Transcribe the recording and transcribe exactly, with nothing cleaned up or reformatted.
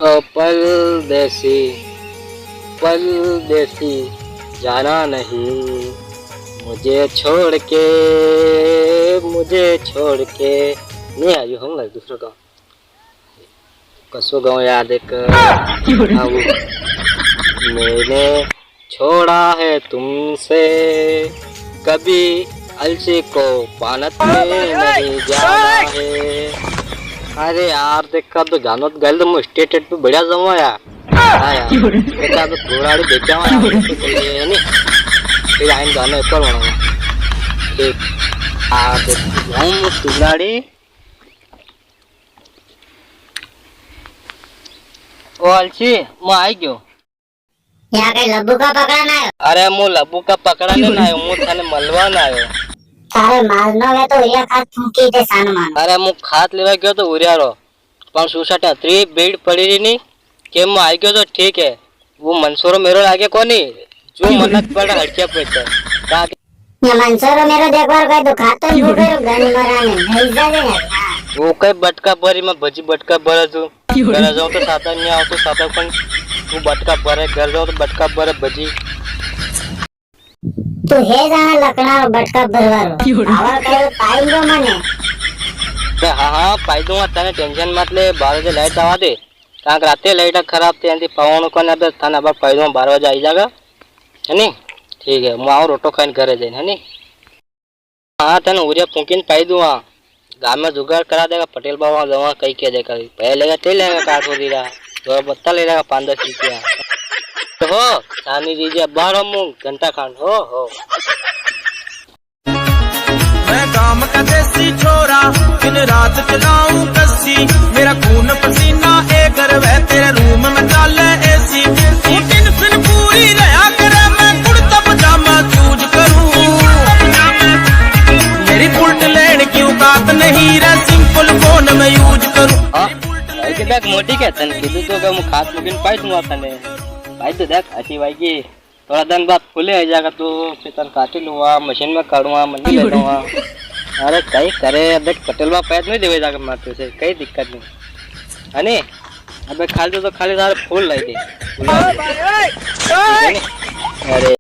ओ परदेसी, परदेसी, जाना नहीं मुझे छोड़ के, मुझे छोड़ के। नहीं, आज हम दूसरा गाँव। कसो गाँव याद एक। हाँ, वो। मैंने छोड़ा है तुमसे, कभी अलसी को पानत में नहीं जाना है। अरे यार, देख, अब तो गानो तो गल, तो मैं स्टेट पे बढ़िया जाऊंगा यार। हाँ यार, देख, अब घोड़ाड़ी देख जाऊंगा यार, तो कोई ये नहीं। फिर आइन गानो एक और बनाऊंगा। ठीक। आ, देख, घूम घोड़ाड़ी। ओ अलसी, मैं आई गयो। यहाँ कई लब्बू का पकड़ना आयो? अरे, मु लब्बू का पकड़ने ना आयो, मु थाने मलवा ना आयो। थारे मारनो वे तो उरिया खात फूंकी दे सान मानो। अरे, मु खात लेवा गयो तो उरिया रो, पण सुसाटा अतरी भीड़ पड़ी री नी, के मु आई गयो तो ठीक है, वो मंसूरो मेरो लागे कोनी, जो मनक बड़ा हड़किया पे है। का ये मंसूरो मेरो देखवार कोई दुखातो ही भूखे रो गन मराने, नहीं जाने। वो कई बटका भरी में भजी बटका भरा तू। घर जाओ तो सादा नहीं आओ तो सादा, पण तू बटका भरे, घर जाओ तो बटका भरे भजी। तू है जाना लकड़ा रो बटका भरवा रो। आवा कहो पाई दो मने। अरे हाँ, हाँ, पाई दूंगा, तने टेंशन मत ले, बारह बजे लाइट आवा दे। कांक राते लाइट खराब थी, आंधी पावण को ना, बस थाने अब पाई दूंगा, बारह बजे आई जागा, है नी? ठीक है, मु आओ रोटो खाइन घरे जाइन, है नी? हाँ, तने उरिया फूंकीन पाई दूंगा। गांव में जुगाड़ करा देगा, पटेल बाबा जमा कई के देगा, पहले लेगा, ते लेगा, काट हो दीरा, तो बत्ता ले लेगा, पाँच दस रुपया। तो हो, सानी दीजिए, बारह मु घंटा खान, हो, हो। मैं गांव का देसी छोरा, दिन रात चलाऊं कस्सी, मेरा खून पसीना ए गर्व है, तेरे रूम में चाले एसी। तू टेंशन पूरी रहा करे, मैं कुर्ता पजामा चूज करूं। मेरी बुलेट लेने की औकात नहीं रे, सिंपल फोन में यूज करूं। हाँ, भाई के देख मोटी के तन कीधु तो के मु खात मुकिन पाई दूंगा तने। भाई तो देख अच्छी भाई की थोड़ा दिन बाद फूले आ जाएगा तो फिर तन काटी लूंगा, मशीन में काटूंगा, मंडी ले लूंगा। अरे कई करे, देख पटेल बा पैद नहीं देवे जाकर मारते से, कई दिक्कत नहीं। है नी? अबे खाली तो, तो खाली तारे फूल लाई दे। फूल लाई दे। अरे